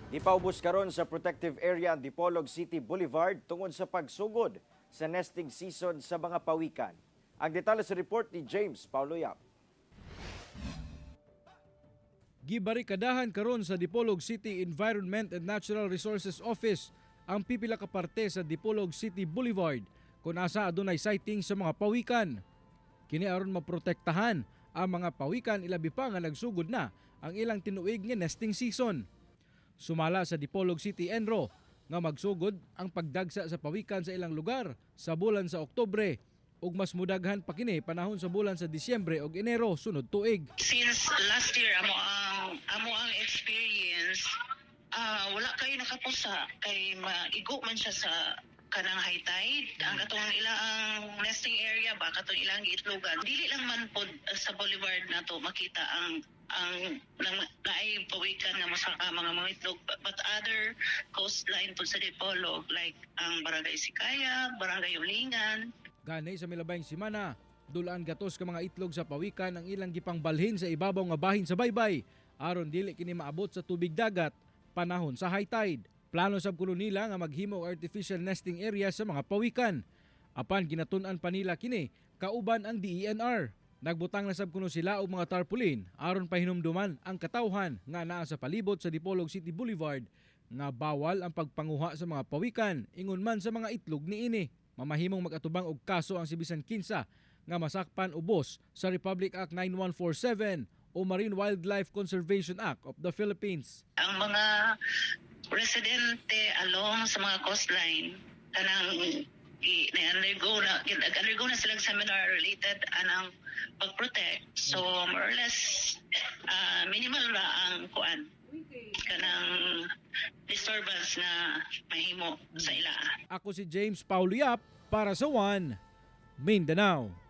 Gipaubos karon sa protective area ang Dipolog City Boulevard tungod sa pagsugod sa nesting season sa mga pawikan. Ang detalye sa report ni James Paulo Yap. Gibarikadahan karon sa Dipolog City Environment and Natural Resources Office ang pipila ka parte sa Dipolog City Boulevard kung asa adunay sighting sa mga pawikan. Kini aron maprotektahan ang mga pawikan, ilabi pa nga nagsugod na ang ilang tinuig nga nesting season. Sumala sa Dipolog City Enro nga magsugod ang pagdagsa sa pawikan sa ilang lugar sa bulan sa Oktubre ug mas mudaghan pa kini panahon sa bulan sa Disyembre ug Enero sunod tuig. Since last year, amo ang experience, wala kayo nakapusa kay maigo man siya sa kanang high tide ang katong ilang nesting area ba, katong ilang giitlogan. Dili lang man pod sa boulevard nato makita ang nang naay pawikan nga mosaka mga itlog, but other coastline pod sa Dipolog, like ang Barangay Sikaya, Barangay Ulingan. Gani sa milabayng simana, dulaan gatos ka mga itlog sa pawikan ang ilang gipangbalhin sa ibabaw nga bahin sa baybay aron dili kini maabot sa tubig dagat panahon sa high tide. Plano sab kuno nila nga maghimo og artificial nesting area sa mga pawikan. Apan ginatun-an pa nila kini kauban ang DENR. Nagbutang na sab kuno sila og mga tarpaulin aron pahinumduman ang katawhan nga naa sa palibot sa Dipolog City Boulevard nga bawal ang pagpanguha sa mga pawikan ingon man sa mga itlog niini. Mamahimong mag-atubang og kaso ang si bisan kinsa nga masakpan ubos sa Republic Act 9147 o Marine Wildlife Conservation Act of the Philippines. Ang mga residente along sa mga coastline, kanang na undergo na silang seminar related anang pag-protect, so more or less minimal ra ang kuan, kanang disturbance na mahimo sa ila. Ako si James Paulo Yap para sa One Mindanao.